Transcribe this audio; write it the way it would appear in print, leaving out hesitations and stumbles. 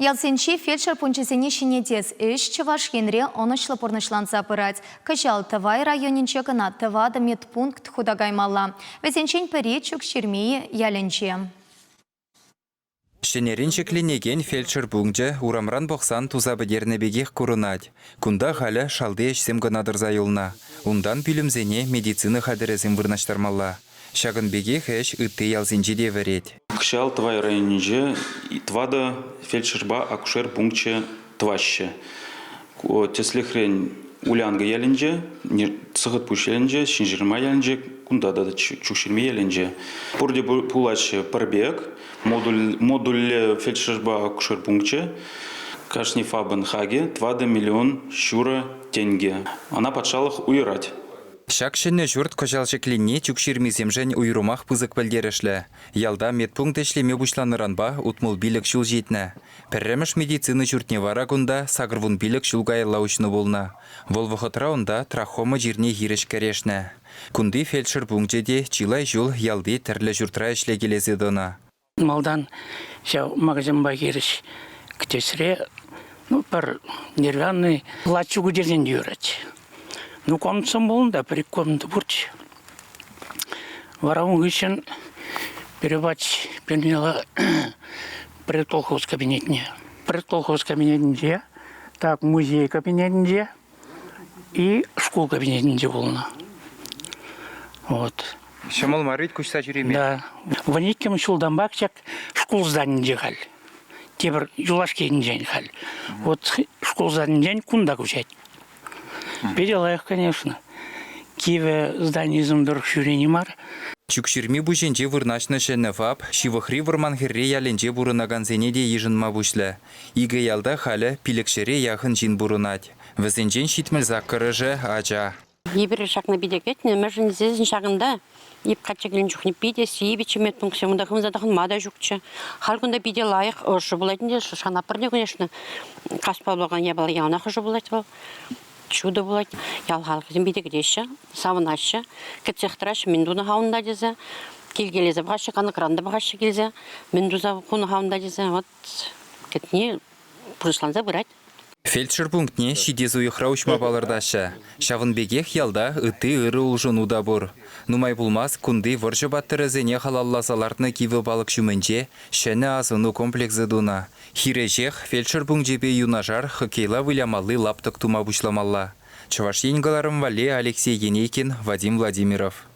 Ялсенчи фельдшер пункчӗсене ҫӗнетес ӗҫ Чӑваш Енре ӑнӑҫлӑ пурнӑҫланса пырать. Кӑҫал Тӑвай районӗнче кӑна тӑватӑ медпункт хута каймалла. Вӗсенчен пӗри Чӳкҫырми ялӗнче. Ҫӗнӗрен ҫӗкленекен фельдшер пункчӗ урамран пӑхсан туса пӗтернӗ пекех курӑнать. Кунта халӗ шалти ӗҫсем кӑна тӑрса юлнӑ. Унтан пӳлӗмсене медицина хатӗрӗсем вырнаҫтармалла. Ҫакӑн пекех ӗҫ ытти ялсенче те вӗрет. Кӑҫал Тӑвай районӗнче тӑватӑ фельдшерпа акушер пункчӗ тӑваҫҫӗ. Тӗслӗхрен, Улянкӑ ялӗнче, Сӑхӑтпуҫ ялӗнче, Ҫӗнҫырма ялӗнче, кунта тата Чӳкҫырми ялӗнче. Пурте пулаҫҫӗ пӗр пек. Модульлӗ фельдшерпа акушер пункчӗ. Кашни ФАПӑн хакӗ 4 миллион ҫурӑ тенкӗ. Ӑна патшалӑх уйӑрать. Ҫак ҫӗнӗ ҫурт кӑҫал ҫӗкленни Чӳкҫырмисемшӗн уйрӑмах пысӑк пӗлтерӗшлӗ. Ялта медпункт ӗҫлеме пуҫланӑранпа 65 ҫул ҫитнӗ. Пӗрремӗш медицина ҫуртне вара кунта 85 ҫул каялла уҫнӑ пулнӑ. Вӑл вӑхӑтра унта трахома чирне хирӗҫ кӗрешнӗ. Кунти фельдшер пункчӗ те чылай ҫул ялти тӗрлӗ ҫуртра ӗҫлекелесе тӑнӑ. Малтан ҫав магазинпа хирӗҫ кӗтесре ну, пӗр деревянный лачугу тесен те юрать. Ну, комнатӑсем пулнӑ та, пӗр-ик комната пурччӗ. Вара ун хыҫҫӑн перепач пирӗн предколхоз кабинетне. Предколхоз кабинетӗнче, так музей кабинетӗнче и шкул кабинетӗнче пулнӑ. Вот. Ҫӑмӑл мар вӗт куҫса ҫӳреме. Да. 12-мӗш ҫултанпах ҫак шкул зданинче халь. Тепӗр юлашкинчен халь. Вот шкул зданинчен кунта куҫать. Питӗ лайӑх, конечно. Кивӗ зданисем тӑрӑх ҫӳрени мар. Чӳкҫырми пуҫӗнче вырнаҫнӑ ҫӗнӗ ФАП ҫывӑхри Вӑрманхӗрри ялӗнче пурӑнакансене те йышӑнма пуҫлӗ. Икӗ ялта халӗ пилӗкҫӗре яхӑн ҫын пурӑнать. Вӗсенчен 78-ӑшӗ ача. Эпир ҫакна питӗ кӗтнӗ, мӗншӗн тесен ҫакӑнта эп качча килнӗ чухне питӗ сивӗччӗ медпунктсем, унта хывӑнса тӑхӑнма та ҫукчӗ. Халь кунта питӗ лайӑх, ӑшӑ пулать ӗнтӗ, шанатпӑр те, конечно. Каспа пулакан япала яланах ӑшӑ пулать вӑл, ҫутӑ пулать. Ял халӑхӗсем питӗ кӗтеҫҫӗ, савӑнаҫҫӗ, кӗтсех тӑраҫҫӗ, мӗн тунӑ-ха унта тесе. Килкелесе пӑхаҫҫӗ, канӑкран та пӑхаҫҫӗ килсе, мӗн туса хунӑ-ха унта тесе. Вот кӗтни пурнӑҫланса пырать. Фельдшер пунктне ҫитес уйӑхра уҫма палӑртаҫҫӗ. Ҫавӑн пекех ялта ытти ырӑ улшӑну та пур. Нумай пулмасть кунти вӑрҫӑ паттӑрӗсене халалласа лартнӑ кивӗ палӑк ҫумӗнче ҫӗнӗ асӑну комплексӗ тунӑ. Хирӗҫех фельдшер пункчӗпе юнашар хоккейла вылямалли лаптӑк тума пуҫламалла. Чӑваш Ен кӑларӑм валли Алексей Енейкин, Вадим Владимиров.